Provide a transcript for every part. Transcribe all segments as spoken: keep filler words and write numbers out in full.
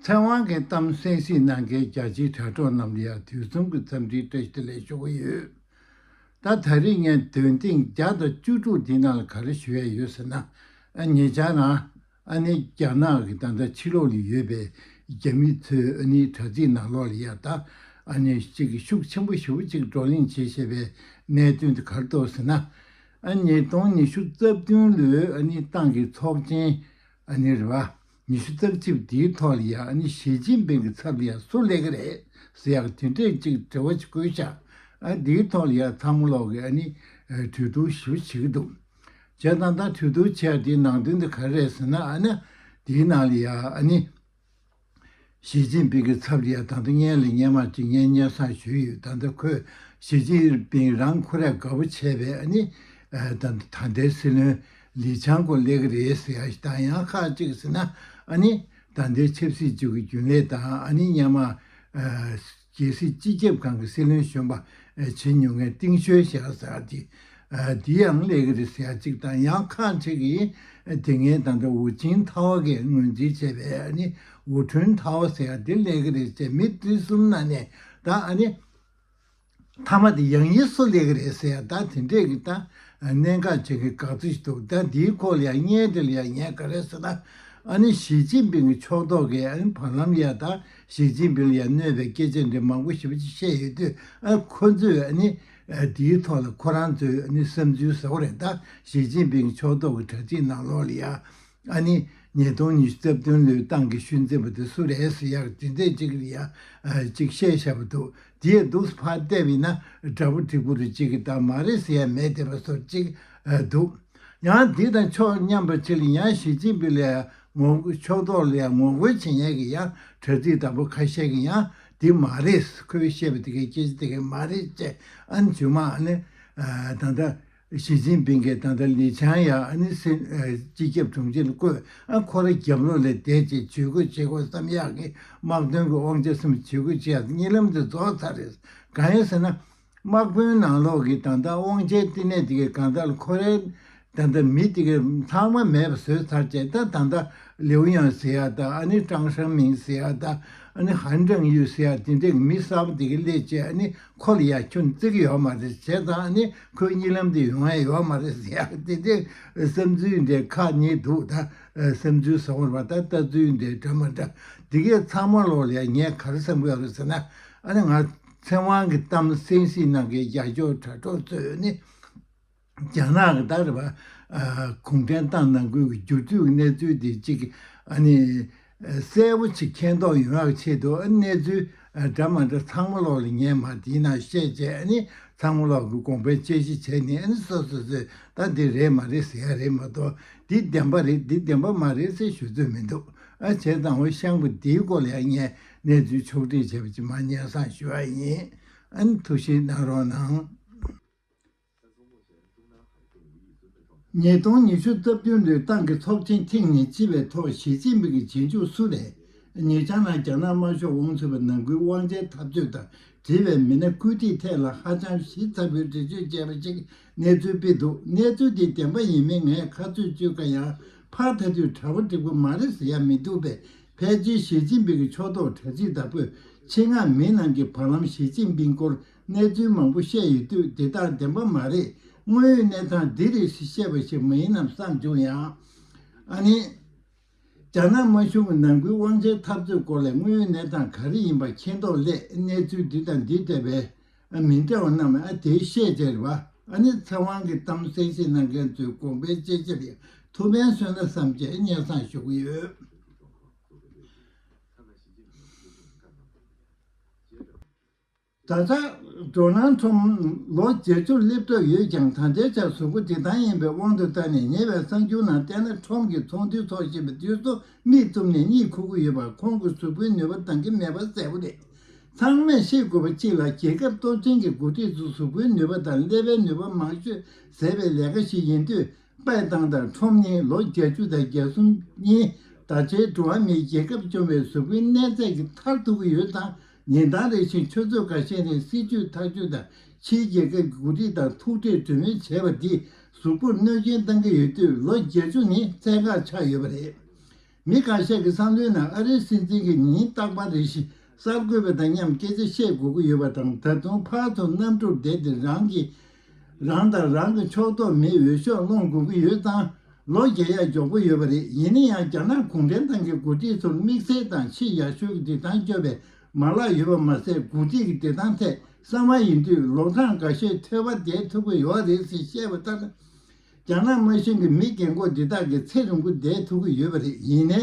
ཚེ་དབང་གི་གཏམ་གསན་གཟིགས་གནང་མཁན་རྒྱ་ཆེའི་དྲ་གྲོགས་རྣམས་ལ་ཡང་དུས་གསུམ་གྱི་འཚམས་འདྲིའི་བཀྲ་ཤིས་བདེ་ལེགས་ཞུ་གི་ཡོད། ད་ད་རེས་ངས་འདོན་ཐེངས་བརྒྱ་དང་བཅུ་དྲུག་འདི་ནང་ལ་ག་རེ་ཞུ་ཡས་ཡོད་ཟེར་ན། ཨ་ཉེ་ཆར་ན་ཨ་ནི་རྒྱ་ནག་གི་ད་ལྟ་ཕྱི་ལོགས་ལ་ཡོད་པའི་རྒྱ་མི་ཚོའི་ཨ་ནི་དྲ་ཚིགས་ནང་ལོགས་ལ་ཡ་ད་ཨ་ནི་ཅིག་ཤུགས་ཆེན་པོ་ཞེ་པོ་ཅིག་བགྲོ་གླེང་བྱེད་བཞིན་པའི་གནད་དོན་དེ་ག་རེ་འདུག་ཟེར་ན། ཨ་ཉིས་སྟོང་ཉི་ཤུ་རྩ་བདུན་ལོའི་ཨ་ནི་ཏང་གི་ཚོགས་ཆེན་ཨ་ནི་རེད་བ། ཉི་ཤུ་རྩ་གཅིག་འདིའི་ཐོག་ལ་ཡ་ཨ་ནི་ཞི་ཅིན་ཕིང་གི་ཚབ་ལ་ཡ་སུ་སླེབས་ཀྱི་རེད་ཟེར་ཡག་དེ་འདྲས་ཅིག་དྲི་བ་ཅིག་བཀོད་ཤག་ཨ་འདིའི་ཐོག་ལ་ཡ་ཚང་མ་ལོག་གི་ཨ་ནི་གྲོས་བསྡུར་ཞུ་བྱེད་ཀྱི་འདུག་བྱས་ཙང་ད་གྲོས་བསྡུར་བྱས་དེའི་ནང་དོན་དེ་ག་རེ་རེད་ཟེར་ན། ཨ་ནི་དེའི་ནང་ལ་ཡ་ཨ་ནི་ཞི་ཅིན་ཕིང་གི་ཚབ་ལ་ཡ་ད་ལྟ་སྔོན་ལ་སྔོན་མ་ཅིག་ངས་སྙན་སེང་ཞུས་ཡོད། ད་ལྟ་ཁོས་ཞི་ཅིན་ཕིང་རང་ཁོ་རས་དགའ་པོ་བྱས་པའི་ཨ་ནི་ད་ད་ལྟའི་སྲིད་བློན་ལི་ཆང་སྐོར་སླེབས་ཀྱི་རེད་ཟེར་ཡ་ཞིག་དང་། ཡང་ཁག་ཅིག་ཟེར་ན་ཨ་ནི་ད་ལྟའི་ཆབ་སྲིད་ཅིག་གི་རྒྱུན་ལས་དང་། ཨ་ནི་སྔོན་མ་རྒྱལ་སྲིད་སྤྱི་ཁྱབ་ཁང་གི་སྲིད་བློན་གཞོན་པ་བྱེད་མྱོང་མཁན་ཏིང་ཞོན་ཞེས་ཟེར་ཡ་དེ། ཨ་འདི་ཡང་སླེབས་ཀྱི་རེད་ཟེར་ཡ་གཅིག་དང་། ཡང་ཁག་ཅིག་གིས་དེ་སྔའི་ད་ལྟ་ཝུ་ཅིན་ཐའོ་གིས་ངོས་འཛིན་བྱས་པའི་ཨ་ནི་ཝུ་ཁྲུན་ཐའོ་ཟེར་ཡ་འདི་སླེབས་ཀྱི་རེད་ཟེར། མི་འདི་གསུམ་ནང་ནས་ད་ཨ་ནི་མཐའ་མ་དེ་ཡང་ཡིན་སུ་སླེབས་ཀྱི་རེད་ཟེར་ཡ་ད་དེ་འདྲས་ཀྱི་ད་གནད་འགག་ཅིག་གི་འགག་རྩ་ཞིག་འདུག་ད་འདིའི་སྐོར་ལ་ཡང་བརྙན་དེ་ལ་ཡང་ངས་ག་རེ་ཟེར་ན། ཨ་ནི་ཞི་ཅིན་ཕིང་གི་ཕྱོགས་གཏོགས་ཀྱིས་ཨ་ནི་བར་ལམ་ཡ་ད་ཞི་ཅིན་ཕིང་ལ་ཡ་གནོད་པའི་སྐད་ཆ་འདི་མང་པོ་ཞེ་པོ་ཅིག་བཤད་ཡོད་དུས། ཨ་ཁོ་ཚོས་ཨ་ནི་ཨ་དེའི་ཐོག་ལ་ཁོ་རང་ཚོའི་ཨ་ནི་བསམ་ཚུལ་ཟེར་བ་རེད། ད་ཞི་ཅིན་ཕིང་ཕྱོགས་གཏོགས་ཀྱི་དྲ་ཚིགས་ནང་ལོགས་ལ་ཡ་ཨ་ནི་ཉིས་སྟོང་ཉི་ཤུ་རྩ་བདུན་ལོའི་ཏང་གི་ཤུལ་འཛིན་པ་དེ་སུ་རེད་ཟེར་ཡག་དེ་འདྲས་ཅིག་ལ་ཡ་ཨ་ཅིག་བཤད་བཞག་པ་འདུག་དེ་ཡ་འདུག་སེ་ཕར་བལྟས་པ་ཡིན་ན་འདྲ་པོ་འགྲིག་པོ་རེད་ཅིག་གི་ད་མ་རེད་ཟེར་ཡ་མེད་བསྡད་པ་བཟོ་ཅིག་ཨ་འདུག་ཡང་འདི་དང་ཕྱོགས་མཉམ་པ་ཅིག་ལ་ཡང་ཞི་ཅིན་ཕིང་ལ་ཡ་ངོ་ཕྱོགས་གཏོགས་ལ་ཡ་ངོ་རྒོལ་བྱེད་མཁན་གྱི་ཡང་དྲ་ཚིགས་དང་པོ་ཁ་ཤས་ཀྱིས་ཡང་འདི་མ་རེད། ཁོས་བཤད་པ་དེ་གའི་སྐད་ཆ་དེ་གའི་མ་རེད་ཅེས། ཨ་ནི་རྗེས་མ་ཨ་ནི་ཨ་ད་ལྟ་ཞི་ཅིན་ཕིང་གིས་ད་ལྟ་ལི་ཆང་ཡ་ཨ་ནི་སྲིད་ཨ་སྤྱི་ཁྱབ་དྲུང་ཆེ་ལ་བསྐོས། ཨ་ཁོ་རང་རྒྱབ་ལོགས་ལ་བསྡད་ཅིག་ཇུས་འགོད་བྱེད་དགོས་བསམ་ཡག་གི་དམག་དོན་གྱི་དབང་ཆ་སེམས་ཇུས་འགོད་བྱེད་ཡག་གཉིད་ལམ་དེ་རྫོགས་ཚར་རེད། གང་ཡིན་ཟེར་ན། དམག་དཔོན་ནང་ལོགས་ཀྱི་ད་ལྟ་དབང་ཆའི་བསྟི་གནས་དེ་གའི་གང་ལྟར་ཁོ་རའི་ད་ལྟ་མི་དེ་གའི་ཚང་མ་མེད་པ་བཟོས་ཚར་བྱས། ད་ད་ལྟ་ལིའུ་ཡང་ཟེར་ཡ་ད་ཨ་ནི་ཀྲང་ཧྲང་མིང་ཟེར་ཡ་ད་ཨ་ནི་ཧན་ཀྲང་ཡུས་ཟེར་ཡ་དེ་འདྲའི་མི་གསར་པ་དེ་གའི་སླེབས་བྱས། ཨ་ནི་ཁོ་ལ་ཡ་ཁྱོན་བརྩི་གི་ཡོད་མ་རེད། བྱས་ཙང་ཨ་ནི་ཁོའི་གཉིད་ལམ་དེ་ཡོང་ཡ་ཡོད་མ་རེད་ཟེར་ཡ་དེ་འདྲའི་བསམ་ཚུལ་འདྲའི་ཁག་གཉིས་འདུག་ད་བསམ་ཚུལ་ཟེར་བ་རེད་པ། ད་ལྟ་ཚུལ་འདྲའི་འདྲ་མ་འདྲ་དེ་གའི་ཚང་མ་ལོག་ལ་ཡ་ངས་ག་རེ་བསམ་གི་ཡོད་རེད་ཟེར་ན། ཨ་ནི་ང་ཚེ་དབང་གི་གཏམ་གསན་གཟིགས་གནང་མཁན་རྒྱ་ཤོག་དྲ་གྲོགས་ཚོས་ནི་རྒྱ་ནག་གི་ད་རེད་པ། ཨ་གུང་ཁྲན་ཏང་ནང་ཁུལ་གྱི་འགྱུར་འགྲོས་ཀྱི་གནས་ཚུལ་དེ་གཅིག་ཨ་ནི་གསལ་པོ་ཅིག་མཁྱེན་རྟོགས་ཡོང་ཡག་ཆེད་དུ། ཨ་གནས་ཚུལ་ཨ་འདྲ་མ་འདྲ་ཚང་མ་ལོག་ལ་ངས་མར་དེའི་ནང་བཤད་བྱས། ཨ་ནི་ཚང་མ་ལོག་གི་དགོངས་པའི་དཔྱད་གཞི་བྱས་ནས། ཨ་ནི་སོ་སོ་སོས་ད་འདི་རེད་མ་རེད་ཟེར་ཡ་རེད་མ་གཏོགས། འདི་བདེན་པ་རེད་འདི་བདེན་པ་མ་རེད་ཟེར་ཞུ་ཚོད་མི་འདུག་ཨ་བྱས་ཙང་འོ་ཤང་པོ་འདིའི་སྐོར་ལ་ཡང་ངས་གནས་ཚུལ་ཕྱོགས་སྒྲིག་བྱས་པ་ཅིག་མར་སྙན་སེང་ཞུ་བ་ཡིན། ཨ་ནི་ཐུགས་ཞིབ་གནང་རོགས་གནང་། ཉིས་སྟོང་ཉི་ཤུ་རྩ་བདུན་ལོའི་ཏང་གི་ཚོགས་ཆེན་ཐེངས་ཉེར་གཅིག་པའི་ཐོག་ཞི་ཅིན་ཕིང་གི་རྗེས་འཇུག་སུ་རེད། ཉེ་ཆར་ནང་རྒྱ་ནག་དམར་ཤོག་དབང་ཚུད་པ་ནང་ཁུལ་དབང་ཆའི་འཐབ་རྩོད་དང་འབྲེལ་བའི་མི་སྣ་བཀོད་སྒྲིག་ཐད་ལ་ཧ་ཅང་ཞིབ་ཚགས་པོའི་འགྲེལ་བརྗོད་བྱས་པ་ཞིག་གནས་ཚུལ་སྤེལ་འདུག་གནས་ཚུལ་འདི་བདེན་པ་ཡིན་མིན་ངས་ཁ་ཚོད་གཅོད་དཀའ་ཡང་། ཕར་ཐ་དུས་གྲྭ་པ་འགྲིག་པོ་མ་རེད་ཟེར་ཡ་མི་འདུག་པས། ཕལ་ཆེར་ཞི་ཅིན་ཕིང་གི་ཕྱོགས་གཏོགས་དྲ་ཚིགས་བདག་པོས་ཆེད་མངགས་མི་རྣམས་ཀྱིས་བར་ལམ་ཞི་ཅིན་ཕིང་སྐོར་གནས་ཚུལ་མང་པོ་བཤད་ཡོད་དུས་དེ་དག་བདེན་པ་མ་རེད། དངོས་ཡོད་གནས་སྟངས་འདི་རེད་ཞེས་བཤད་པ་ཞིག་མ་ཡིན་ནམ་བསམ་བྱུང་ཡང་། ཨ་ནི། རྒྱ་ནག་དམར་གཞུང་གི་ནང་ཁུལ་དབང་ཆའི་འཐབ་རྩོད་སྐོར་ལ་དངོས་ཡོད་གནས་སྟངས་ག་རེ་ཡིན་པ་མཁྱེན་རྟོགས་སླད། གནས་ཚུལ་འདི་དང་འདི་འདྲ་བའི་མི་འདྲ་བ་རྣམས་ཨ་དེའི་བཤད་བྱས་རེད་པ། ཨ་ནི་ཚེ་དབང་གི་གཏམ་གསན་གཟིགས་གནང་མཁན་ཚོའི་དགོངས་པའི་དཔྱད་ཞིབ་ལ་ཐུགས་ཕན་གསོས་ན་བསམ་བྱས་སྙན་སེང་ཞུ་གི་ཡོད། ད་ཆ་ཌོ་ནལ་ཁྲོམ་ལོ་བརྒྱད་ཅུར་སླེབས་གྲབས་ཡོད་ཀྱང་། ད་ལྟའི་ཆར་གཟུགས་པོ་བདེ་ཐང་ཡིན་པའི་དབང་དུ་བཏང་ནས། ཉེ་བའི་གསར་འགྱུར་ནང་བལྟས་ན། ཁྲོམ་གྱི་ཚོགས་འདུའི་ཚོགས་བཞིན་པའི་དུས་སུ་མིག་བཙུམ་ནས་གཉིད་ཁུག་གི་ཡོད་པ། ཁོང་གི་གཟུགས་པོའི་ནུས་པ་འདང་གི་མེད་པ་གསལ་པོ་རེད། ཚང་མས་ཤེས་དགོས་པ་གཅིག་ལ། རྒྱལ་ཁབ་སྟོབས་ཆེན་གྱི་འགོ་ཁྲིད་ཚོ་གཟུགས་པོའི་ནུས་པ་དང་ཀླད་པའི་ནུས་པ་མང་ཤོས་ཟད་པའི་ལས་ཀ་ཞིག་ཡིན་དུས། དཔེ་བཏང་དང་། ཁྲོམ་ནི་ལོ་བརྒྱད་ཅུ་དང་བརྒྱད་གསུམ་གཉིས་ད་ཆའི་འགྲོ་བ་མིའི་རྒྱལ་ཁབ་སྐྱོང་བའི་གཟུགས་པོའི་གནས་ཚད་ཀྱི་མཐར་ཐུག་གི་ཡོད་ཙང་། ཉིན་ལྟར་རེ་བཞིན་ཆུ་ཚོད་འགའ་ཤས་ནས་སྲིད་ཇུས་ཐག་གཅོད་དང་། ཕྱིའི་རྒྱལ་ཁབ་ཀྱི་འགོ་ཁྲིད་དང་ཐུག་འཕྲད་གྲོས་མོལ་བྱས་པ་འདིས་གཟུགས་པོར་གནོད་སྐྱོན་བཏང་གི་ཡོད་དུས། ལོ་བརྒྱད་ཅུ་ནི་ཚད་བཀག་ཆགས་ཡོད་པ་རེད། མི་ཁ་ཤས་ཀྱི་བསམ་བློའི་ནང་ཨ་རིའི་སྲིད་འཛིན་གྱིས་ཉིན་རྟག་པར་རེ་བཞིན་གསར་འགོད་པ་དང་མཉམ་སྐད་ཆ་བཤད་དགོས་ཀྱི་ཡོད་པ་དང་། ད་དུང་ཕར་ཚུར་གནམ་གྲུར་བསྡད་དེ་རང་གི་རང་དང་རང་གི་ཕྱོགས་གཏོགས་མིའི་འོས་ཤོག་སློང་དགོས་ཀྱི་ཡོད་ཙང་། ལོ་བརྒྱ་ཡས་མགྱོགས་པོ་ཡོད་པ་རེད། ཡིན་ན་ཡང་རྒྱ་ནག་གུང་ཁྲན་ཏང་གི་འགོ་ཁྲིད་ཚོར་དམིགས་བསལ་དང་ཆེས་ཡག་ཤོས་ཀྱི་འགྲིག་ཐག་གཅོད་པའི་མ་ལག་ཡོད་པ་མ་ཟད། འགོ་ཁྲིད་ཀྱི་འགྲིག་སྟངས་ཐད་གསང་བ་ཡིན་དུས་ལོ་གྲངས་འགའ་ཤས་ཐོལ་པ་བསྡད་ཐུབ་ཀྱི་ཡོད་རེད་ཟེར་བཤད་པ་ལྟར། རྒྱ་ནག་དམར་གཞུང་གི་མི་རྒན་འཁོགས་འདི་དག་གིས་ཚེ་རིང་པོ་བསྡད་ཐུབ་ཀྱི་ཡོད་པ་རེད། ཡིན་ནའི།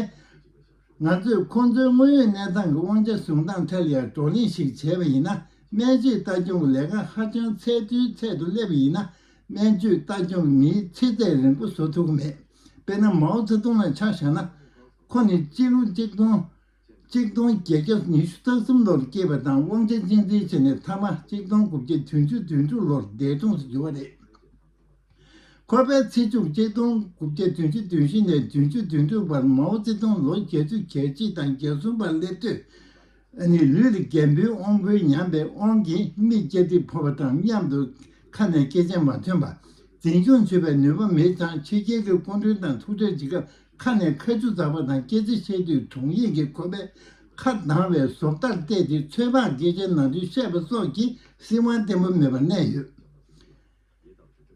ང་ཚོས་ཁོང་ཚོའི་དངོས་ཡོད་གནས་སྟངས་ཀྱི་དབང་ཆ་བཟུང་སྟངས་ཐད་ལ་ཡང་བགྲོ་གླེང་ཞིག་བྱས་པ་ཡིན་ན། སྨན་བཅོས་ལྟ་སྐྱོང་གི་ལས་ཀ་ཧ་ཅང་ཚད་མཐོའི་ཚད་དུ་སླེབས་པ་ཡིན་ན། སྨན་བཅོས་ལྟ་སྐྱོང་གི་མིའི་ཚེ་ཚད་རིང་པོ་བཟོ་ཐུབ་ཀྱི་མེད། དཔེར་ན། མའོ་ཙེ་ཏུང་ལ་ཆ་བཞག་ན། ཁོ་ནི་སྤྱི་ལོ་གཅིག་སྟོང་གཅིག་སྟོང་བརྒྱད་བརྒྱ་ཉི་ཤུ་རྩ་གསུམ་ལོར་སྐྱེས་པ་དང་། དབང་ཆ་གཅེས་འཛིན་བྱས་ནས་མཐའ་མ་གཅིག་སྟོང་དགུ་བརྒྱ་བདུན་ཅུ་དོན་དྲུག་ལོར་འདས་གྲོངས་སུ་གྱུར་པ་རེད། ཁོ་པའི་ཚེ་མཇུག་གཅིག་སྟོང་དགུ་བརྒྱ་བདུན་ཅུ་དོན་བཞི་ནས་བདུན་ཅུ་དོན་དྲུག་བར་མའོ་ཙེ་ཏུང་ལོ་བརྒྱད་ཅུ་གྱ་གཅིག་དང་གྱ་གསུམ་བར་སླེབས་དུས། ཨ་ནི་ལུས་ལ་རྒན་པོའི་དབང་པོའི་ཉམས་པའི་དབང་གིས་མིག་སྐྱ་ཐིག་ཕོག་པ་དང་མཉམ་དུ་ཁ་ནས་སྐད་ཆ་མ་ཐོན་པ། འཛིན་སྐྱོང་བྱེད་པའི་ནུས་པ་མེད་ཙང་། ཕྱི་རྒྱལ་གྱི་སྐུ་མགྲོན་དང་ཐུག་འཕྲད་བྱེད་སྐབས་ཁ་ནས་ཁ་ཆུ་འཛག་པ་དང་། སྐད་ཆ་བཤད་དུས་དྲུང་ཡིག་གིས་ཁོ་པའི་ཁ་གདངས་པའི་བཟོ་ལྟར་བལྟས་ཏེ། ཚོད་དཔག་སྐད་ཆ་ནང་དོན་བཤད་པ་སོགས་ཀྱིས་སྲིད་དབང་བརྟན་པོ་མེད་པར་གནས་ཡོད།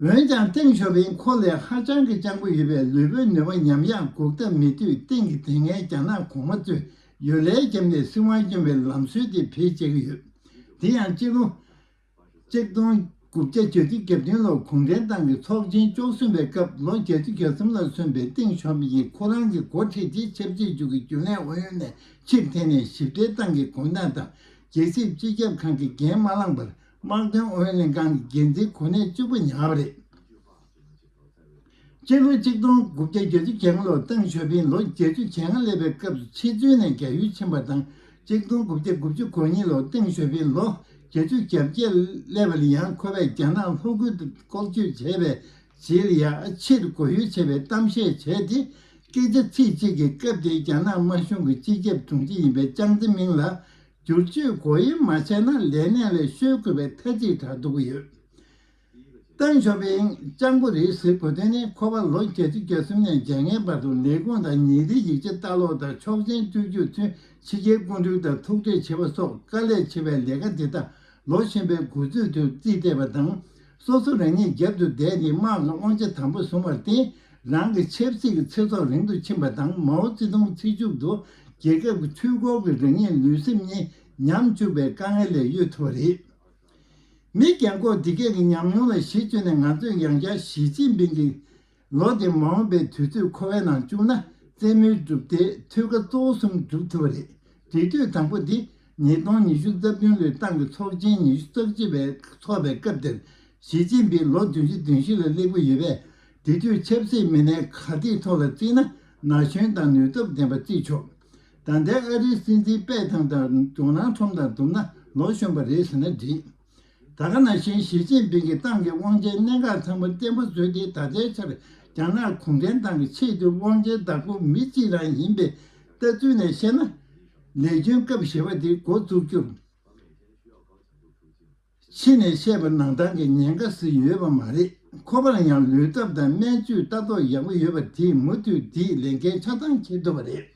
འོན་ཀྱང་། ཏེང་ཞའོ་ཕིང་ཁོ་ལས་ཧ་ཅང་གི་སྤྱང་པོ་ཡོད་པས། ལུས་པོའི་ནུས་པ་ཉམས་ཡག་སྒུག་ཐབས་མེད་དུས། ཏེང་གིས་དེ་སྔའི་རྒྱ་ནག་གོང་མ་ཚོས་ཡོ་ལན་བརྒྱབ་ནས་སྲིད་དབང་སྐྱོན་པའི་ལམ་སྲོལ་དེ་བེད་སྤྱད་ཀྱི་ཡོད། དེ་ཡང་། སྤྱི་ལོ་གཅིག་སྟོང་དགུ་བརྒྱ་གྱ་བདུན་ལོར་གུང་ཁྲན་ཏང་གི་ཚོགས་ཆེན་བཅུ་གསུམ་པའི་སྐབས། ལོ་བརྒྱད་ཅུ་གྱ་གསུམ་ལ་སོན་པའི་ཏེང་ཞའོ་ཕིང་གིས་ཁོ་རང་གི་འགོ་ཁྲིད་དེ་ཆབ་སྲིད་ཅུས་ཀྱི་རྒྱུན་ལས་ཨུ་ཡོན་ནས་ཕྱིར་འཐེན་ནས། ཞི་བདེའི་ཏང་གི་གོ་གནས་དང་། རྒྱལ་སྲིད་སྤྱི་ཁྱབ་ཁང་གི་འགན་མ་བླངས་པར། དམག་དོན་ཨུ་ཡོན་ལྷན་ཁང་གི་འགན་འཛིན་གོ་གནས་གཅིག་པུ་ཉར་བ་རེད། སྤྱི་ལོ་གཅིག་སྟོང་དགུ་བརྒྱ་གྱ་གཅིག་ལོར་ཏེང་ཞའོ་ཕིང་ལོ་བརྒྱད་ཅུ་གྱ་ལྔ་སླེབས་པའི་སྐབས་སུ་ཕྱི་བཙོན་ནས་རྒྱ་ཡུལ་ཕྱིན་པ་དང་། གཅིག་སྟོང་དགུ་བརྒྱ་དགུ་བཅུ་གོ་གཉིས་ལོར་ཏེང་ཞའོ་ཕིང་ལོ་བརྒྱད་ཅུ་གྱ་བརྒྱད་སླེབས་པ་ལ་ཡང་། ཁོ་པས་རྒྱ་ནག་ལྷོ་ཁུལ་དུ་ལྐོག་ཇུས་བྱས་པའི་རྗེས་ལ་ཡང་ཕྱིར་རྒོལ་ཡུལ་བྱས་པའི་གཏམ་བཤད་བྱས་ཏེ། སྐད་ཆ་ཚིག་གཅིག་གིས་སྐབས་དེའི་རྒྱ་ནག་དམར་གཞུང་གི་སྤྱི་ཁྱབ་དྲུང་ཆེ་ཡིན་པའི་ཅང་ཙེ་མིང་ལ་བསྒྱུར་བཅོས་སྒོ་དབྱེ་མ་བྱས་ན་ལས་གནས་ལས་བཤོལ་དགོས་པའི་ཐ་ཚིག་བསྒྲགས་འདུག་གི་ཡོད། ཏེང་ཞའོ་ཕིང་སྤྱང་པོ་རེད་ཟེར་དགོས་དོན་ནི། ཁོ་པ་ལོ་བརྒྱད་ཅུ་གྱ་གསུམ་ནས་བརྒྱ་ལྔའི་བར་དུ་ལས་ཁུངས་དང་ཉིན་རེའི་ཡིག་ཆ་ལྟ་ཀློག་དང་། ཆོག་མཆན་སྤྲོད་རྒྱུར་ཚུན་ཕྱི་རྒྱལ་སྐུ་མགྲོན་དང་ཐུག་འཕྲད་བྱེད་པ་སོགས། དཀའ་ལས་ཆེ་བའི་ལས་ཀ་འདི་དག་ལོ་གཞོན་པའི་འགོ་ཚུགས་དུས་རྩིས་སྤྲད་པ་དང་། སོ་སོ་རང་ཉིད་རྒྱབ་ཏུ་བསྡད་དེ་དམག་གི་དབང་ཆ་དམ་པོ་བཟུང་བར་བརྟེན། རང་གི་ཆབ་སྲིད་ཀྱི་ཚེ་སྲོག་རིང་དུ་ཕྱིན་པ་དང་། མའོ་ཙེ་ཏུང་ཚེ་མཇུག་ཏུ་རྒྱལ་ཁབ་ཀྱི་འཕྲུལ་འཁོར་གྱི་རང་ཉིད་ལུས་སེམས་གཉིས་ཉམས་བཅུག་པའི་དཀའ་ངལ་ལས་གཡོལ་ཐུབ་པ་རེད། མི་རྒན་འཁོགས་འདི་གས་ཀྱི་ཉམས་མྱོང་ལ་གཞི་བཅོལ་ནས། ང་ཚོས་ཡང་བསྐྱར་ཞི་ཅིན་ཕིང་གི་ལོ་དེ་མ་འོངས་པའི་དུས་ཚོད་འཁོར་བའི་ནང་བཅུག་ན། རྩེད་མོའི་གྲུབ་འབྲས་ཐོད་རྒལ་གཙོ་བོ་གསུམ་སྒྲུབ་ཐུབ་པ་རེད། འབྲེལ་མཐུད་དང་པོ་འདི་ཉིས་སྟོང་ཉི་ཤུ་རྩ་བདུན་ལོའི་ཏང་གི་ཚོགས་ཆེན་ཉི་ཤུ་རྩ་གཅིག་པའི་ཚོགས་པའི་སྐབས་དེར། ཞི་ཅིན་ཕིང་ལོ་བདུན་ཅུ་དོན་བཞི་ལ་སླེབས་ཀྱི་ཡོད་པས། དེ་དུས་ཆབ་སྲིད་མི་སྣའི་གར་སྟེགས་ཐོག་ལ་བརྩིས་ན། ན་གཞོན་དང་ནུས་སྟོབས་ལྡན་པ་བརྩིས་ཆོག། ད་ལྟའི་ཨ་རིའི་སྲིད་འཛིན་པེ་ཐང་དང་ཌོ་ནལ་ཁྲོམ་དང་བསྡུར་ན་ལོ་གཞོན་པ་རེད་ཟེར་ན་འགྲིག། ད་ག་ནང་བཞིན་ཞི་ཅིན་ཕིང་གིས་ཏང་གི་དབང་ཆའི་གནད་འགག་ཚང་མ་བརྟན་པོ་བཟོས་ཏེ། ད་ལྟའི་ཆར་རྒྱ་ནག་གུང་ཁྲན་ཏང་གི་ཆེས་མཐོའི་དབང་ཆའི་བདག་པོ་མི་གཅིག་རང་ཡིན་པའི་ལྟ་ཚུལ་ནས་བཤད་ན། ལས་སྐྱོན་སྐབས་བཞི་པ་དེ་འགོ་བཙུགས་རྒྱུར། ཕྱི་ནས་བཤད་པ་ནང་བཏང་གི་ཉེན་ཁ་ཟེར་ཡོད་པ་མ་རེད། ཁོ་པར་ཡང་ལུས་སྟོབས་དང་སྨན་བཅོས་ལྟ་རྟོག་ཡག་པོ་ཡོད་པ་དེས་མུ་མཐུད་དེའི་ལས་འགན་ཆ་ཚང་འཁྱེར་ཐུབ་པ་རེད།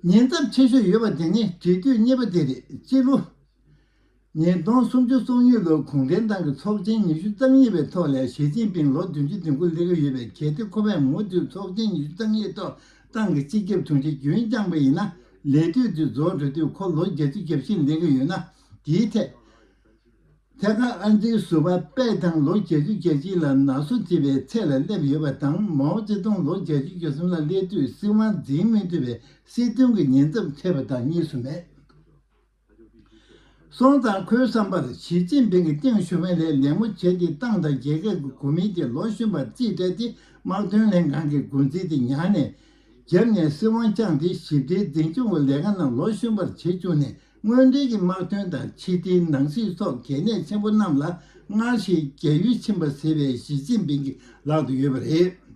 ཉེན་ཚབས་ཆེ་ཤོས་ཡོད་པ་དེ་ནི་འབྲེལ་མཐུད་གཉིས་པ་དེ་རེད། སྤྱི་ལོ་ཉིས་སྟོང་སུམ་ཅུ་སོ་གཉིས་ལོར་གུང་ཁྲན་ཏང་གི་ཚོགས་ཆེན་ཉི་ཤུ་རྩ་གཉིས་པའི་ཐོག་ལ་ཞི་ཅིན་ཕིང་ལོ་བདུན་ཅུ་དོན་དགུ་སླེབས་ཀྱི་ཡོད་པས། གལ་ཏེ་ཁོ་པས་མུ་མཐུད་ཚོགས་ཆེན་ཉི་ཤུ་རྩ་གཉིས་ཐོག་ཏང་གི་སྤྱི་ཁྱབ་དྲུང་ཆེ་རྒྱུན་བསྐྱངས་པ་ཡིན་ན། ལས་དུས་དེ་རྫོགས་འགྲོ་དུས་ཁོ་ལོ་བརྒྱད་ཅུ་གྱ་བཞི་སླེབས་ཀྱི་ཡོད་ན། དེའི་ཐད། ཐད་ཀར་ཨ་རིའི་ཟུར་པ་པེ་ཐང་ལོ་བརྒྱད་ཅུ་གྱ་གཅིག་ལ་ན་སོ་བྱེད་པའི་ཚད་ལ་སླེབས་ཡོད་པ་དང་། མའོ་ཙེ་ཏུང་ལོ་བརྒྱད་ཅུ་གྱ་གསུམ་ལ་སླེབས་དུས་སྲིད་དབང་འཛིན་མི་ཐུབ་པའི་སྲིད་དོན་གྱི་ཉེན་ཚབས་འཕྲད་པ་དང་གཉིས་སུ་མེད། སོང་ཙང་། ཁོའི་བསམ་པར་ཞི་ཅིན་ཕིང་གིས་ཏེང་ཞའོ་ཕིང་ལ་ལད་མོ་བྱས་ཏེ། ཏང་དང་རྒྱལ་ཁབ་ཀྱི་གོ་མིང་དེ་ལོ་གཞོན་པར་རྩིས་སྤྲད་དེ། དམག་དོན་ལྷན་ཁང་གི་འགོ་འཛིན་དེ་ཉར་ནས། རྒྱབ་ནས་སྲིད་དབང་བསྐྱངས་ཏེ། ཞི་བདེའི་འཛིན་སྐྱོང་གི་ལས་ཀ་རྣམས་ལོ་གཞོན་པར་བྱེད་བཅུག་ནས། དངོས་འབྲེལ་གྱི་དམག་དོན་དང་། ཕྱི་དྲིལ་ནང་སྲིད་སོགས་གལ་གནད་ཆེན་པོ་རྣམས་ལ་སྔར་བཞིན་རྒྱ་ཡུལ་ཕྱིན་པ་ཟེར་བའི་ཞི་ཅིན་ཕིང་གི་ལག་ཏུ་ཡོད་པ་རེད།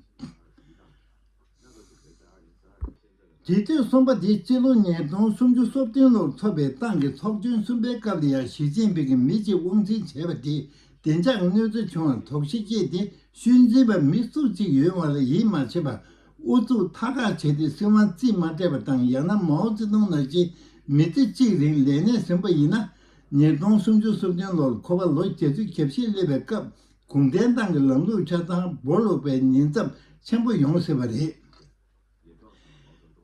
འབྲེལ་མཐུད་གསུམ་པ་དེ་སྤྱི་ལོ་ཉིས་སྟོང་སུམ་ཅུ་སོ་བདུན་ལོར་ཚོགས་པའི་ཏང་གི་ཚོགས་ཆེན་གསུམ་པའི་སྐབས་ལ་ཡང་ཞི་ཅིན་ཕིང་གིས་མི་གཅིག་དབང་འཛིན་བྱས་པ་དེས་བདེ་འཇགས་གནོད་འཚེ་བྱུང་བར་དོགས་གཞི་སྐྱེས་ཏེ། ཤུལ་འཛིན་པ་མི་སུ་གཅིག་ཡོད་པ་ལ་ཡིད་མ་ཆེས་པར། ཨུ་ཚུགས་མཐའ་བཀག་བྱས་ཏེ་སྲིད་དབང་རྩིས་མ་སྤྲད་པ་དང་། ཡང་ན་མའོ་ཙེ་ཏུང་ནང་བཞིན་མི་ཚེ་གཅིག་རིང་ལས་གནས་ཟིན་པ་ཡིན་ན། ཉིས་སྟོང་སུམ་ཅུ་སོ་བདུན་ལོར་ཁོ་པ་ལོ་བརྒྱད་ཅུ་གྱ་བཞི་སླེབས་པའི་སྐབས། གུང་ཁྲན་ཏང་གི་ལམ་ལུགས་ཆ་ཚང་སྦོ་ལོག་པའི་ཉེན་ཚབས་ཆེན་པོ་ཡོང་སྲིད་པ་རེད།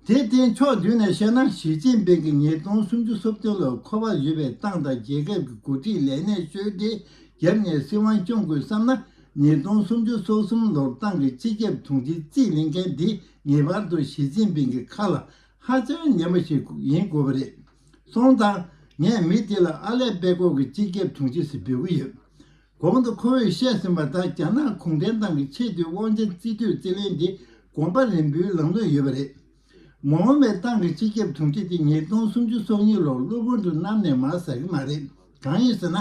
དེར་བརྟེན་ཕྱོགས་བསྡུས་ནས་བཤད་ན། ཞི་ཅིན་ཕིང་གིས་ཉིས་སྟོང་སུམ་ཅུ་སོ་བདུན་ལོར་ཁོ་པར་ཡོད་པའི་ཏང་དང་རྒྱལ་ཁབ་ཀྱི་འགོ་ཁྲིད་ལས་གནས་ཤོར་ཏེ་རྒྱབ་ནས་སྲིད་དབང་སྐྱོང་དགོས་བསམ་ན། ཉིས་སྟོང་སུམ་ཅུ་སོ་གསུམ་ལོར་ཏང་གི་སྤྱི་ཁྱབ་དྲུང་ཆེ་རྩིས་ལེན་མཁན་འདི་ངེས་པར་དུ་ཞི་ཅིན་ཕིང་གི་ཁ་ལ་ཧ་ཅང་ཉན་པ་ཞིག་ཡིན་དགོས་པ་རེད། སོང་ཙང་ངས་མི་དེ་ལ་ཨ་ལེ་པེ་ཀོ་གི་སྤྱི་ཁྱབ་དྲུང་ཆེ་ཟེར་འབོད་ཀྱི་ཡོད། གོང་དུ་ཁོ་བོས་བཤད་ཟིན་པ་ལྟར། རྒྱ་ནག་གུང་ཁྲན་ཏང་གི་ཆེས་མཐོའི་དབང་ཆ་རྩིས་སྤྲོད་རྩིས་ལེན་དེ་གོམ་པ་རིམ་པའི་ལམ་ལུགས་ཡོད་པ་རེད། མ་འོངས་པའི་ཏང་གི་སྤྱི་ཁྱབ་དྲུང་ཆེ་དེ་ཉིས་སྟོང་སུམ་ཅུ་སོ་གཉིས་ལོར་གློ་བུར་དུ་གནམ་ནས་མར་ཟག་གི་མ་རེད། གང་ཡིན་ཟེར་ན།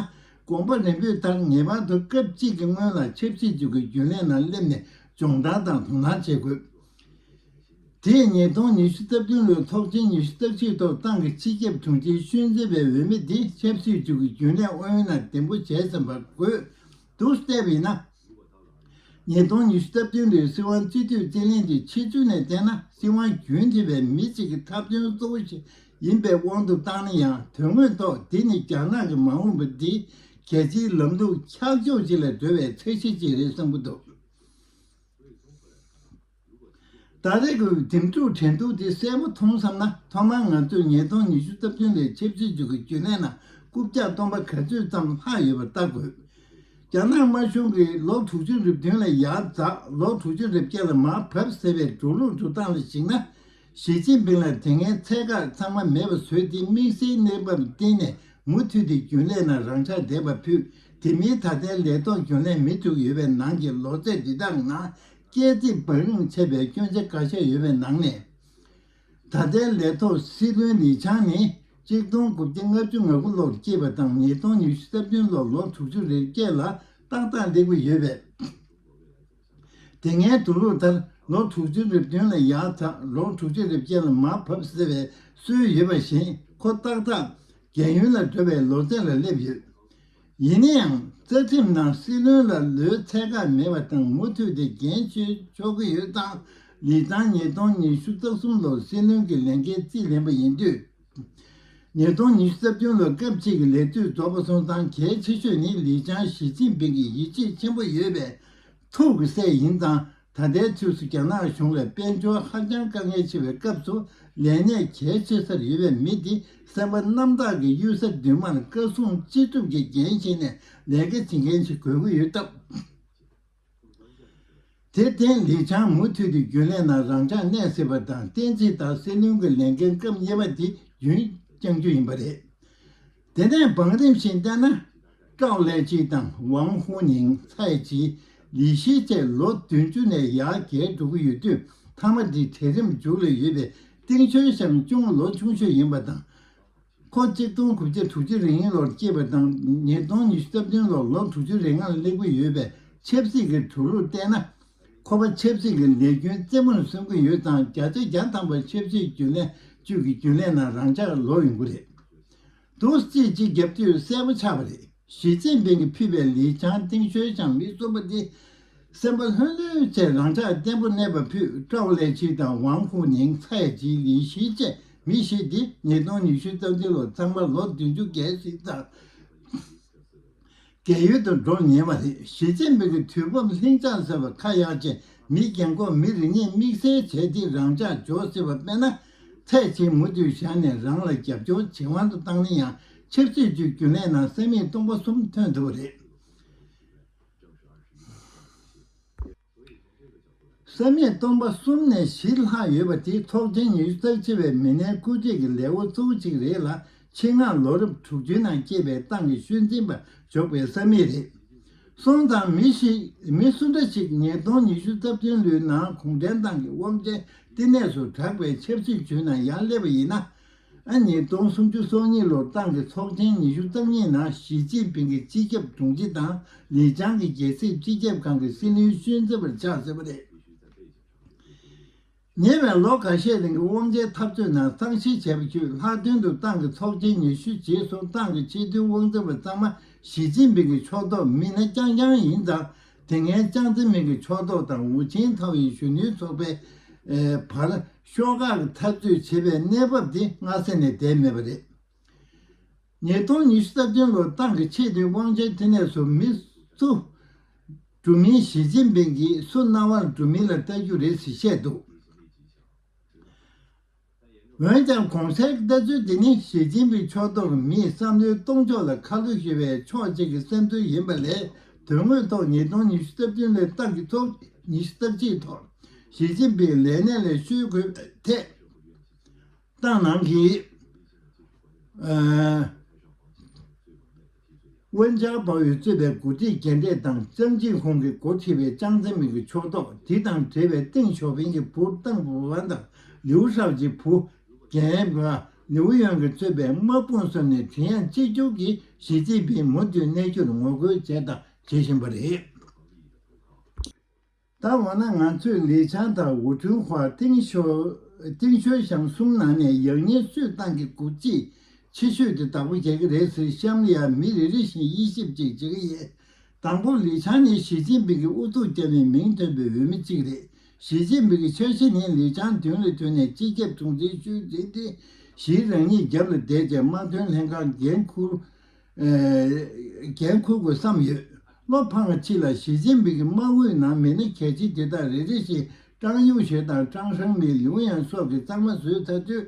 གོམ་པ་རིམ་པའི་ལྟར་ངེས་པར་དུ་སྐབས་གཅིག་གི་སྔོན་ལ་ཆབ་སྲིད་ཅིག་གི་རྒྱུན་ལས་ནང་སླེབས་ནས་སྦྱོང་བརྡར་དང་དོ་སྣང་བྱེད་དགོས། དེས་ཉིས་སྟོང་ཉི་ཤུ་རྩ་བདུན་ལོའི་ཚོགས་ཆེན་ཉི་ཤུ་རྩ་གཅིག་ཐོག་ཏང་གི་སྤྱི་ཁྱབ་དྲུང་ཆེའི་ཤོས་འཛིན་པའི་འོས་མི་དེ་ཆབ་སྲིད་ཅུས་ཀྱི་རྒྱུན་ལས་ཨུ་ཡོན་ནང་འདེམས་བསྐོ་བྱས་ཟིན་པ་དགོས་འདུག་བལྟས་པ་ཡིན་ན། ཉིས་སྟོང་ཉི་ཤུ་རྩ་བདུན་ལོའི་སྲིད་དབང་རྩིས་སྤྲོད་རྩིས་ལེན་དེ་ཕྱི་ཚུལ་ནས་བལྟས་ན། སྲིད་དབང་རྒྱུན་མཐུད་པའི་མི་གཅིག་གི་ཐབས་འདོན་གཙོ་བོ་ཞིག་ཡིན་པའི་དབང་དུ་བཏང་ན་ཡང་། དོན་དངོས་ཐོག་འདི་ནི་རྒྱ་ནག་གི་མ་འོངས་པ་འདི་རྒྱལ་སྤྱིའི་ལམ་ལུགས་འཁྱག་ཕྱོགས་ཅིག་ལ་འགྲོ་བའི་ཚད་གཞི་ཅིག་རེད་བསམ་གྱི་འདུག་ད་རེས་ཀྱི་འདེམས་སྒྲུག་འགྲན་བསྡུར་དེ་གསལ་པོ་མཐོང་བསམ་ན། ཐོག་མར་ང་ཚོས་ཉིས་སྟོང་ཉི་ཤུ་རྩ་བདུན་ལོའི་ཆབ་སྲིད་ཅུས་ཀྱི་རྒྱུན་ལས་ནང་རྐུབ་བཀྱག་སྟོང་པ་ག་ཚོད་ཙམ་ལྷག་ཡོད་པ་བལྟ་དགོས། རྒྱ་ནག་དམར་གཞུང་གིས་ལོ་དྲུག་ཅུ་རེ་བདུན་ལ་ཡར་འཛེགས། ལོ་དྲུག་ཅུ་རེ་བརྒྱད་ལ་མར་བབས་ཟེར་བའི་འགྲོ་ལུགས་འགྲོ་སྟངས་ལ་གཞིགས་ན། ཞི་ཅིན་ཕིང་ལ་དེ་སྔའི་ཚད་བཀག་ཚང་མ་མེད་པ་བཟོས་ཏེ། དམིགས་བསལ་གནས་བབ་བརྟེན་ནས་མུ་མཐུད་དེ་རྒྱུན་ལས་ནང་རང་འཇགས་བསྡད་པ་ཕུད། དེ་མིན་ད་ལྟའི་ལས་ཐོག་རྒྱུན་ལས་མི་བཅུག་ཡོད་པའི་ནང་གི་ལོ་ཚད་འདི་དག་ནང་། སྐྱེད་རྩིས་བང་རིམ་ཆད་པའི་སྐྱོན་ཆ་འགའ་ཤས་ཡོད་པའི་ནང་ནས། ད་ལྟའི་ལས་ཐོག་སྲིད་བློན་ལི་ཆང་ནི་གཅིག་སྟོང་དགུ་བརྒྱ་ལྔ་བཅུ་ང་དགུ་ལོར་སྐྱེས་པ་དང་། ཉིས་སྟོང་ཉི་ཤུ་རྩ་བདུན་ལོར་ལོ་དྲུག་ཅུ་རེ་བརྒྱད་ལ་ཏག་ཏག་སླེབས་ཀྱི་ཡོད་པས། དེ་སྔའི་འགྲོ་ལུགས་ལྟར་ལོ་དྲུག་ཅུ་རེ་བདུན་ལ་ཡར་འཛེགས། ལོ་དྲུག་ཅུ་རེ་བརྒྱད་ལ་མར་བབས་ཟེར་བའི་སྲོལ་ཡོད་པ་བཞིན། ཁོ་ཏག་ཏག་རྒས་ཡོལ་ལ་འགྲོ་བའི་ལོ་ཚད་ལ་སླེབས་ཡོད། ཡིན་ན་ཡང་། རྩ་ཁྲིམས་ནང་སྲིད་བློན་ལ་ལོའི་ཚད་བཀག་མེད་པ་དང་། མུ་མཐུད་དེ་འགན་འཁྱེར་ཆོག་གི་ཡོད་ཙང་། ལི་ཆང་ཉིས་སྟོང་ཉི་ཤུ་རྩ་གསུམ་ལོར་སྲིད་བློན་གྱི་ལས་འགན་རྩིས་ལེན་པ་ཡིན་དུས། ཉིས་སྟོང་ཉི་ཤུ་རྩ་བདུན་ལོར་སྐབས་གཅིག་གི་ལས་དུས་རྫོགས་པ་སོང་ཙང་། གལ་ཆེ་ཤོས་ནི་ལི་ཆང་ཞི་ཅིན་ཕིང་གི་ཡིད་ཆེས་ཆེན་པོ་ཡོད་པའི་ཐུགས་ཀྱི་སྲས་ཡིན་ཙང་། ད་ལྟའི་དུས་སུ་རྒྱ་ནག་གཞུང་ལ་དཔལ་འབྱོར་ཧ་ཅང་དཀའ་ངལ་ཆེ་བའི་སྐབས་སུ། ལས་གནས་གལ་ཆེ་སར་ཡོད་པའི་མི་འདི་སེམས་པ་རྣམ་དག་གིས་གཡུལ་ས་མདུན་མར་བཀའ་བཟང་ཅི་ཐུབ་ཀྱིས་འགན་བཞེས་ནས་ལས་ཀ་བྱེད་མཁན་ཞིག་དགོས་ཀྱི་ཡོད་སྟབས། དེར་བརྟེན་ལི་ཆང་མུ་མཐུད་དེ་རྒྱུན་ལས་ནང་རང་འཇགས་གནས་སྲིད་པ་དང་། བསྟན་འཛིན་དང་སྲིད་བློན་གྱི་ལས་འགན་སྐབས་གཉིས་པ་དེ་རྒྱུན་བསྐྱང་རྒྱུ་ཡིན་པ་རེད། དེ་ནས་བང་རིམ་བཞིན་བལྟས་ན། ཀྲའོ་ལེ་ཅི་དང་ཝང་ཧུའུ་ཉིང་། ཚའེ་ཅི། ལི་ཞི་བཅས་ལོ་བདུན་ཅུ་ནས་ཡར་རྒས་འགྲོ་གི་ཡོད་དུས། མཐའ་མ་འདི་གྲལ་རིམ་མཇུག་ལ་ཡོད་པའི་ཏིང་ཞོན་ཞང་ཅུང་ལོ་ཆུང་ཤོས་ཡིན་པ་དང་། ཁོ་གཅིག་སྟོང་དགུ་བརྒྱ་དྲུག་ཅུ་རེ་གཉིས་ལོར་སྐྱེས་པ་དང་། ཉིས་སྟོང་ཉི་ཤུ་རྩ་བདུན་ལོར་ལོ་དྲུག་ཅུ་རེ་ལྔར་སླེབས་ཀྱི་ཡོད་པས། ཆབ་སྲིད་ཀྱི་འགྲོ་ལུགས་བལྟས་ན། ཁོ་པ་ཆབ་སྲིད་ཀྱི་ལས་རྒྱུན་རྩེ་མོར་སོན་གྱི་ཡོད་ཙང་། བརྒྱ་ཆ་བརྒྱ་ཐམ་པ་ཆབ་སྲིད་རྒྱུན་ལས་ཅུས་ཀྱི་རྒྱུན་ལས་ནང་རང་འཇགས་ལོག་ཡོང་གི་རེད། འདུག་སེ་ཅིག་བརྒྱབ་དུས་གསལ་པོ་ཆགས་པ་རེད། ཞི་ཅིན་ཕིང་གིས་ཕུད་པའི་ལི་ཆང་ཏིང་ཞོན་ཞང་མི་གསུམ་པོ་འདི། སེམས་པ་ལྷོད་ལྷོད་བྱས་རང་འཇགས་བརྟན་པོ་གནས་པ་ཕུད། ཀྲའོ་ལེ་ཅི་དང་ཝང་ཧུའུ་ཉིང་། ཚའེ་ཅི། ལི་ཞི་བཅས་མི་བཞི་འདི་ཉིས་སྟོང་ཉི་ཤུ་རྩ་བདུན་ལོར་ཚང་མ་ལོ་བདུན་ཅུ་བརྒལ་ཟིན་ཙང་། རྒས་ཡོལ་དུ་འགྲོ་ཉེ་བ་རེད། ཞི་ཅིན་ཕིང་གི་དུས་བབ་ལྷིང་འཇགས་ཟེར་བ་ཁ་ཡག་ཅན། མི་རྒན་འཁོགས་མི་རེ་གཉིས་དམིགས་བསལ་བྱས་ཏེ་རང་འཇགས་འཇོག་སྲིད་པ། དཔེར་ན། ཚའེ་ཅི་མུ་མཐུད་བཞག་ནས་རང་ལ་རྒྱབ་སྐྱོར་བྱེད་དབང་དུ་བཏང་ན་ཡང་། ཆབ་སྲིད་ཅུས་རྒྱུན་ལས་ནང་ས་མིག་སྟོང་པ་གསུམ་ཐོན་ཐུབ་པ་རེད། ས་མིག་སྟོང་པ་གསུམ་ནས་བཞི་ལྷག་ཡོད་པ་དེ་ཚོགས་ཆེན་ཉི་ཤུ་རྩ་གཅིག་པའི་མི་སྣའི་སྐུ་ཚེགས་ཀྱི་ལས་འགུལ་གཙོ་བོ་གཅིག་རེད་ལ། ཆེད་མངགས་ལོ་རབས་དྲུག་ཅུའི་ནང་སྐྱེས་པའི་ཏང་གི་ཤོས་འཛིན་པ་འཇོག་པའི་ས་མིག་རེད། སོང་ཙང་མི་ཞིག་མི་སུ་འདྲ་ཞིག་ཉིས་སྟོང་ཉི་ཤུ་རྩ་བདུན་ལོའི་ནང་གུང་ཁྲན་ཏང་གི་དབང་ཆའི་བསྟི་གནས་སུ་གྲགས་པའི་ཆབ་སྲིད་ཅུས་ནང་ཡར་སླེབས་པ་ཡིན་ན། ཨ། ཉིས་སྟོང་སུམ་ཅུ་སོ་གཉིས་ལོར་ཏང་གི་ཚོགས་ཆེན་ཉི་ཤུ་རྩ་གཉིས་ནང་ཞི་ཅིན་ཕིང་གི་སྤྱི་ཁྱབ་དྲུང་ཆེ་དང་ལི་ཆང་གི་རྒྱལ་སྲིད་སྤྱི་ཁྱབ་ཁང་གི་སྲིད་བློན་ཤོས་འཛིན་པར་ཆགས་ཟེར་བ་རེད། ཉེ་བའི་ལོ་འགའ་ཤས་རིང་གི་དབང་ཆའི་འཐབ་རྩོད་ནང་གཙང་བཤེར་བྱས་པ་བརྒྱུད། ལྷག་དོན་དུ་ཏང་གི་ཚོགས་ཆེན་ཉི་ཤུ་རྗེས་སུ་ཏང་གི་སྤྱི་འཐུས་དབང་འཛིན་པ་ཚང་མ་ཞི་ཅིན་ཕིང་གི་ཕྱོགས་གཏོགས་མི་སྣ་རྐྱང་རྐྱང་ཡིན་ཙང་། དེ་སྔའི་ཅང་ཙེ་མིན་གྱི་ཕྱོགས་གཏོགས་དང་ཝུ་ཆིང་ཐའོ་ཡི་གཞོན་ནུའི་ཚོགས་པའི་ ཨེ་བར་ཤོག་ཁག་གི་འཐབ་རྩོད་བྱེད་པའི་གནས་བབ་འདི་སྔ་ས་ནས་བསྡད་མེད་པ་རེད། ཉིས་སྟོང་ཉི་ཤུ་རྩ་བདུན་ལོར་ཏང་གི་ཆེས་མཐོའི་དབང་ཆའི་མཐུ་ནས་སུ་མི་སུ་འགྲོ་མིན་ཞི་ཅིན་ཕིང་གིས་སུ་རྣ་བར་འགྲོ་མིན་ལ་ལྟ་རྒྱུ་རེད་ཟེར་བཤད་འདུག་འོན་ཀྱང་གོང་གསལ་གྱི་ལྟ་ཚུལ་འདི་ནི་ཞི་ཅིན་ཕིང་ཕྱོགས་གཏོགས་མིའི་བསམ་བློའི་གཏོང་ཕྱོགས་ལ་ཁ་ལོ་ཞེས་པའི་ཕྱོགས་གཅིག་གི་བསམ་ཚུལ་ཡིན་པ་ལས། དོན་དངོས་ཐོག་ཉིས་སྟོང་ཉི་ཤུ་རྩ་བདུན་ལོའི་ཏང་གི་ཚོགས་ཉི་ཤུ་རྩ་གཅིག་ཐོག་ཞི་ཅིན་ཕིང་ལས་གནས་ལས་བཤོལ་དགོས་པའི་ཐད། ཏང་ནང་གི་ཨ་ཝུན་ཅང་པའོ་ཡིས་གཙོས་པའི་འགོ་ཁྲིད་རྒན་གྲས་དང་ཅང་ཅིན་ཧུང་གིས་འགོ་ཁྲིད་པའི་ཅང་ཙེ་མིན་གྱི་ཕྱོགས་གཏོགས། དེ་དང་འབྲེལ་བའི་ཏེང་ཞའོ་ཕིང་གི་བུ་ཏེང་ཧྥུའུ་ཝན་དང་ལིའུ་ཧྲའོ་ཅིའི་བུ་རྒན་པ་ལིའུ་ཡོན་གྱིས་གཙོས་པའི་དམག་དཔུང་སོགས་ནས་མགྲིན་དབྱངས་གཅིག་གྱུར་གྱིས་ཞི་ཅིན་ཕིང་མུ་མཐུད་གནས་རྒྱུར་ངོ་རྒོལ་བྱས་དང་བྱེད་བཞིན་པ་རེད། ད་འོ་ན་ང་ཚོས་ལི་ཆང་དང་ཝུ་ཁྲུན་ཧྭ། ཏེང་ཞའོ་ཏེང་ཞའོ་ཞང་གསུམ་ནང་ནས་ཡང་སྙིང་སུས་ཏང་གི་འགོ་ཁྲིད་ཆེ་ཤོས་དེ་བདག་པོ་རྒྱག་གི་རེད་ཟེར་གཤམ་ལ་ཡང་མི་རེ་རེ་བཞིན་དབྱེ་ཞིབ་ཅིག་བྱེད་ཀྱི་ཡིན། དང་པོ་ལི་ཆང་ནི་ཞི་ཅིན་ཕིང་གིས་ཨུ་ཚུགས་བརྒྱབ་ནས་མིང་ཐོན་པའི་འོས་མི་གཅིག་རེད། ཞི་ཅིན་ཕིང་གི་འཆར་གཞི་ནི་ལི་ཆང་མདུན་ལ་ཐོན་ནས་སྤྱི་ཁྱབ་དྲུང་ཆེ་ཤོས་ཅིག་སྟེ། ཞིའི་རང་ཉིད་རྒྱབ་ལ་བསྡད་བྱས་དམག་དོན་ལྷན་ཁང་འགན་འཁུར། འགན་འཁུར་དགོས་བསམ་ཡོད། བློ་ཕངས་ཕྱིར་ལ་ཞི་ཅིན་ཕིང་གི་དམག་ཨུའི་ནང་མི་སྣ་གལ་ཆེ་དེ་དག་རེ་རེ་བཞིན་ཀྲང་ཡུང་ཞའོ་དང་ཀྲང་ཧྲེང་མིན། ལིའུ་ཡན་སོགས་ཀྱིས་གཙང་མ་བཟོས་ཚར་དུས།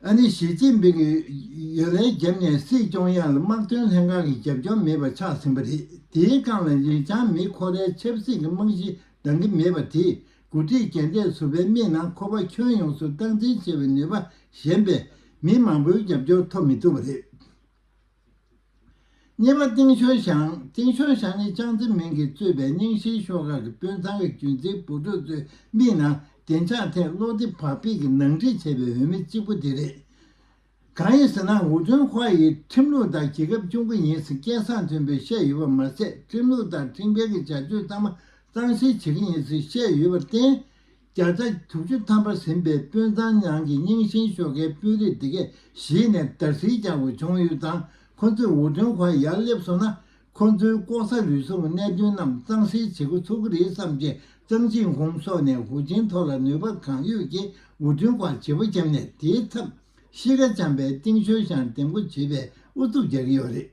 ཨ་ནི་ཞི་ཅིན་ཕིང་གིས་ཡོ་ལན་བརྒྱབ་ནས་སྲིད་སྐྱོང་ཡག་ལ་དམག་དོན་ལྷན་ཁང་གི་རྒྱབ་སྐྱོར་མེད་པ་ཆགས་ཟིན་པ་རེད། དེའི་སྒང་ལ་ལི་ཆང་མི་ཁོ་རའི་ཆབ་སྲིད་ཀྱི་རྨང་གཞི་འདང་གི་མེད་པ་དེས། འགོ་ཁྲིད་རྒན་གྲས་ཟུར་པའི་མིག་ནང་ཁོ་པ་ཁྱོན་ཡོངས་སུ་སྟངས་འཛིན་བྱེད་པའི་ནུས་པ་ཞན་པས། མི་མང་པོའི་རྒྱབ་སྐྱོར་ཐོབ་མི་ཐུབ་པ་རེད། གཉིས་པ་ཏེང་ཞའོ་ཞང་། ཏེང་ཞའོ་ཞང་ནི་ཅང་ཙེ་མིན་གྱིས་གཙོས་པའི་རྙིང་ཞེན་ཤོག་ཁག་གི་དཔོན་ཚང་གི་རྒྱུན་འཛིན་བུ་ཕྲུག་ཚོའི་མིག་ནང་བདེ་འཇགས་ཐད་བློ་བདེ་བག་ཕེབས་ཀྱི་ནང་འགྲིག་བྱས་པའི་འོས་མི་གཅིག་པུ་དེ་རེད། གང་ཡིན་ཟེར་ན། ཝུ་ཁྲུན་ཧྭ་ཡིས་ཁྲིམས་ལུགས་དང་རྒྱལ་ཁབ་སྐྱོང་གི་ཡིན་ཟེར་སྐད་གསང་མཐོན་པོས་བཤད་ཡོད་པ་མ་ཟད། ཁྲིམས་ལུགས་དང་ཁྲིམས་འགལ་གྱི་བྱ་སྤྱོད་ཚང་མ་གཙང་སེལ་བྱེད་ཀྱི་ཡིན་ཟེར་བཤད་ཡོད་པར་བརྟེན། བརྒྱ་ཆ་དྲུག་ཅུ་ཐམ་པ་ཟིན་པའི་དཔོན་ཚང་ནང་གི་རྙིང་ཞེན་ཤོག་ཁའི་དཔོན་རིགས་དེ་གས་གཞི་ནས་དར་སིལ་རྒྱག་དགོས་བྱུང་ཡོད་ཙང་། ཁོ་ཚོས་ཝུ་ཁྲུན་ཧྭ་ཡར་སླེབས་སོང་ན། ཁོ་ཚོའི་ལྐོག་ཟ་རུལ་སུངས་གནད་དོན་རྣམས་གཙང་སེལ་བྱེད་འགོ་ཚུགས་ཀྱི་རེད་བསམ་བྱས། ཙང་ཅིན་ཧུང་སོགས་ནས་ཧུའུ་ཅིན་ཐོག་ལ་ནུས་པ་གང་ཡོད་ཀྱིས་ཝུ་ཁྲུན་ཧྭར་བྱེད་པོ་བརྒྱབ་ནས། དེའི་ཚབ་གཤིས་ཀ་འཇམ་པའི་ཏེང་ཞའོ་ཞང་འདེམས་བསྐོ་བྱེད་པའི་ཨུ་ཚུགས་རྒྱག་གི་ཡོད་རེད།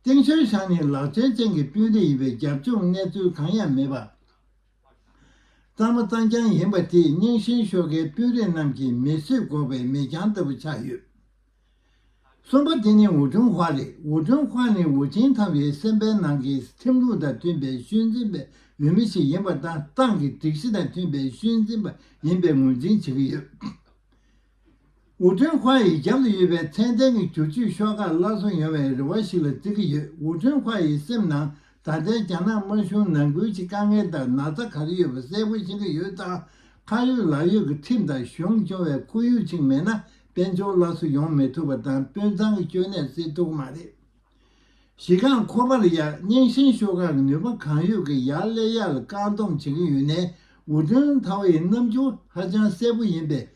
ཏེང་ཞའོ་ཞང་ནི་ལག་རྩལ་ཅན་གྱི་དཔོན་རིགས་ཡིན་པས། རྒྱབ་ལྗོངས་གནས་ཚུལ་གང་ཡང་མེད་པ། གཙང་མ་གཙང་རྐྱང་ཡིན་པ་དེས་རྙིང་ཞེན་ཤོག་ཁའི་དཔོན་རིགས་རྣམས་ཀྱི་མིག་ཟུར་འགོག་པའི་མེ་རྐྱང་ལྟ་བུ་ཆགས་ཡོད། གསུམ་པ་དེ་ནི་ཝུ་ཁྲུན་ཧྭ་རེད། ཝུ་ཁྲུན་ཧྭ་ནི་ཧུའུ་ཅིན་ཐའོ་ཡི་སེམས་པའི་ནང་གི་ཁྲིམས་ལུགས་དང་མཐུན་པའི་ཤུལ་འཛིན་པའི་འོས་མི་ཞིག་ཡིན་པ་དང་། ཏང་གི་སྒྲིག་གཞི་དང་མཐུན་པའི་ཤུལ་འཛིན་པ་ཡིན་པའི་ངོས་འཛིན་བྱེད་ཀྱི་ཡོད། ཝུ་ཁྲུན་ཧྭ་ཡི་རྒྱབ་ལ་ཡོད་པའི་ཚད་ལྡན་གྱི་བསྒྱུར་བཅོས་ཤོག་ཁག་སླར་གསོ་ཡོང་བའི་རེ་བ་ཞིག་ལ་བརྩི་གི་ཡོད། ཝུ་ཁྲུན་ཧྭ་ཡི་སེམས་ནང་ད་ལྟའི་རྒྱ་ནག་དམར་གཞུང་ནང་ཁུལ་གྱི་དཀའ་ངལ་དང་ན་ཚ་ག་རེ་ཡོད་པ་གསལ་པོ་ཤེས་ཀྱི་ཡོད་ཙང་། ཁ་ཡོད་ལག་ཡོད་ཀྱི་ཁྲིམས་དང་གཞུང་སྐྱོང་བའི་ཁོར་ཡུག་ཅིག་མེད་ན། དཔལ་འབྱོར་སླར་གསོ་ཡོང་མི་ཐུབ་པ་དང་། དཔོན་ཚང་གི་སྐྱོ་གནས་སེལ་ཐུབ་ཀྱི་མ་རེད། གཞི་རྐང་ཁོ་པ་ལ་ཡ་རྙིང་ཞེན་ཤོག་ཁག་གི་ནུས་པ་གང་ཡོད་ཀྱིས་ཡར་སླེབས་ཡག་ལ་བཀག་སྡོམ་བྱེད་ཀྱི་ཡོད་ནའི། ཝུ་ཁྲུན་ཐའོ་ཡི་རྣམ་འགྱུར་ཧ་ཅང་གསལ་པོ་ཡིན་པས།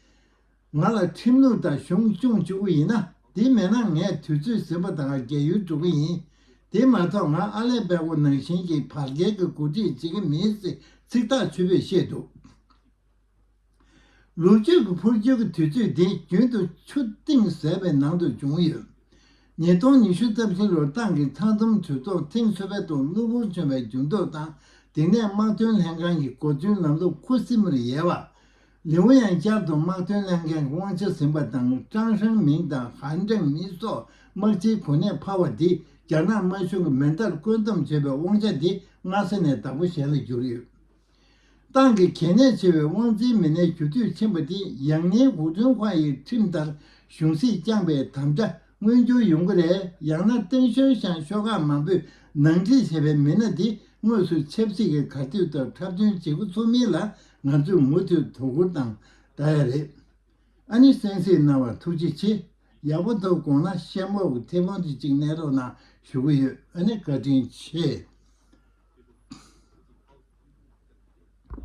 ང་ལ་ཁྲིམས་ལུགས་དང་གཞུང་སྐྱོང་བཅུག་གི་ཡིན་ན། དེ་མེད་ན་ངས་དུས་ཚོད་ཟིན་པ་དང་རྒས་ཡོལ་འགྲོ་གི་ཡིན། དེ་མ་གཏོགས་ང་ཨ་ལེ་པད་ཀོ་ནང་བཞིན་གྱི་བར་བརྒལ་གྱི་འགོ་ཁྲིད་བྱེད་ཀྱི་མིན་ཟེར་ཚིག་ཐག་ཆོད་པོས་བཤད་འདུག་ལོ་རྒྱུས་ཀྱི་འཕོ་འགྱུར་གྱི་དུས་ཚོད་འདི་རྒྱུན་དུ་ཆུ་གཏིང་ཟད་པའི་ནང་དུ་བྱུང་ཡོད། ཉིས་སྟོང་ཉི་ཤུ་རྩ་བཞི་ལོར་ཏང་གི་ཚང་འཛོམས་གྲོས་ཚོགས་ཐེངས་སོ་པའི་ཐོག་གློ་བུར་བྱུང་བའི་འགྱུར་ལྡོག་དང་། དེ་ནས་དམག་དོན་ལྷན་ཁང་གི་འགོ་འཛིན་ལམ་ལུགས་ཁུ་སིམ་མེར་ཡལ་བ། ལིའུ་ཡན་བསྐྱར་དུ་དམག་དོན་ལྷན་ཁང་གི་དབང་ཆ་ཟིན་པ་དང་། ཀྲང་ཧྲེང་མིང་དང་ཧན་ཀྲེང་མིང་སོགས་དམག་སྤྱིའི་གོ་གནས་འཕར་བ་འདིས་རྒྱ་ནག་དམར་གཞུང་གི་མེ་མདའ་བཀོད་འདོམས་བྱེད་པའི་དབང་ཆ་འདི་སྔ་ས་ནས་བདག་པོ་གཞན་ལ་བསྒྱུར་ཡོད། ཏང་གི་གལ་གནད་ཆེ་བའི་དབང་འཛིན་མི་སྣའི་འགྱུར་དུས་ཕྱིན་པ་འདི་ཡང་སྙིང་ཝུ་ཁྲུན་ཧྭ་ཡི་ཁྲིམས་ལྟར་གཞུང་སྲིད་བསྐྱངས་པའི་དམ་བཅའ་མངོན་འགྱུར་ཡོང་གི་རེད། ཡང་ན་ཏེང་ཞའོ་ཞང་ཤོག་ཁག་མང་པོས་ནང་འགྲིག་བྱས་པའི་མི་སྣ་འདི་དངོས་སུ་ཆབ་སྲིད་ཀྱི་གར་སྟེགས་ཐོག་འཁྲབ་སྟོན་བྱེད་འགོ་ཚུགས་མིན་ལ་ང་ཚོས་མུ་མཐུད་དོ་ཁུར་དང་ལྡན་ཡ་རེད། ཨ་ནི་གསན་གཟིགས་གནང་བར་ཐུགས་རྗེ་ཆེ། ཡག་པོ་འདུག་དགོངས་ན་ཤེལ་མོ་གི་མཐེ་བོང་དེ་གཅིག་མནན་རོགས་གནང་ཞུ་གི་ཡོད། ཨ་ནི་བཀའ་དྲིན་ཆེ།